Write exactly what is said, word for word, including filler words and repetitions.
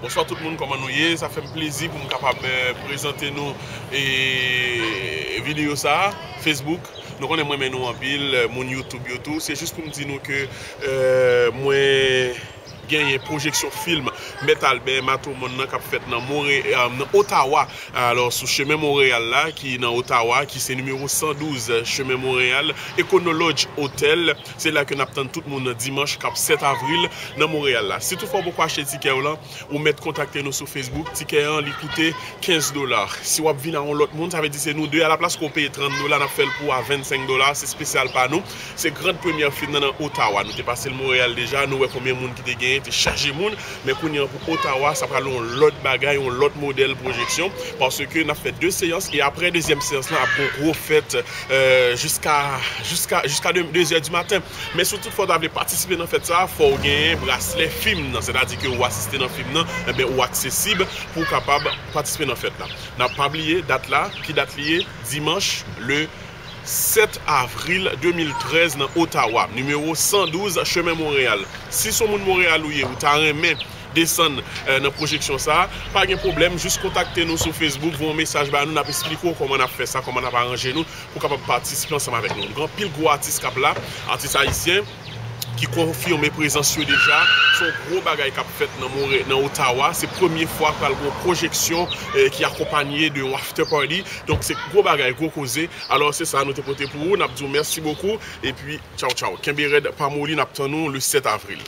Bonswa tout moun, kòman nou ye? Sa fè m plezi pou m kapab eh, prezante nou eh, videyo sa a, Facebook. Nou konnen m renmen nou anpil, eh, moun YouTube yo tou. Se jis pou m di nou ke eh, mwen genyen pwojeksyon fim Mèt Albè Matomòn nan k ap fèt nan More, eh, nan Ottawa. Alò, sou chemen Monreyal la, ki nan Ottawa, ki se nimewo san douz chemen Monreyal, Econo Lodge Hotel, se la ke n ap tann tout moun nan dimanch k ap sèt avril nan Monreyal la. Si toutfwa w poko achte tikè w lan, ou mèt kontakte nou sou Facebook. Tikè an, li koute kenz dola. Si w ap vin a yon lòt moun, sa vle di se nou de. Alaplas ke w peye trant dola, n ap fè l pou w a vennsenk dola. Se espesyal pa nou. Se grand premyè fim nan nan Ottawa. Nou te pase l Monreyal deja. Nou wè konbyen moun ki te genyen. Te chaje moun. Men kounye an pou Ottawa, sa pral yon lòt bagay, yon lòt modèl pwojeksyon. Paske n ap fè de seyans. E apre dezyèm seyans lan, ap gon gwo fèt eh, jiska, jiska, jiska de, de zè di maten. Men si w toutfwa w ta vle patisipe nan fèt sa a, fò w genyen braslè fim nan. Sètadi ke w asiste nan fim nan, enben ou aksesib pou w kapab patisipe nan fèt la. N ap pa bliye dat la, ki dat li ye? Dimanch le sèt avril de mil trèz nan Ottawa, nimewo san douz chemen Monreyal. Si se yon moun Monreyal ou ye, ou ta renmen desann eh, nan pwojeksyon sa a, pa gen pwoblèm, jis kontakte nou sou Facebook, voye yon mesaj ba nou, n ap esplike w kòman n ap fè sa, kòman n ap aranje nou pou w kapab patisipe ansanm avèk nou. Nou gen anpil gwo atis k ap la, atis ayisyen ki konfime prezans yo deja. Se yon gwo bagay k ap fèt nan More, nan Ottawa. Se premye fwa pral gen yon pwojeksyon eh, ki akonpanye de yon after party. Donk se gwo bagay, gwo koze. Alò se sa nou te pote pou ou. N ap di w mèsi bokou. Epi, tchaw tchaw. Kenbe rèd, pa moli, n ap tann ou le sèt avril.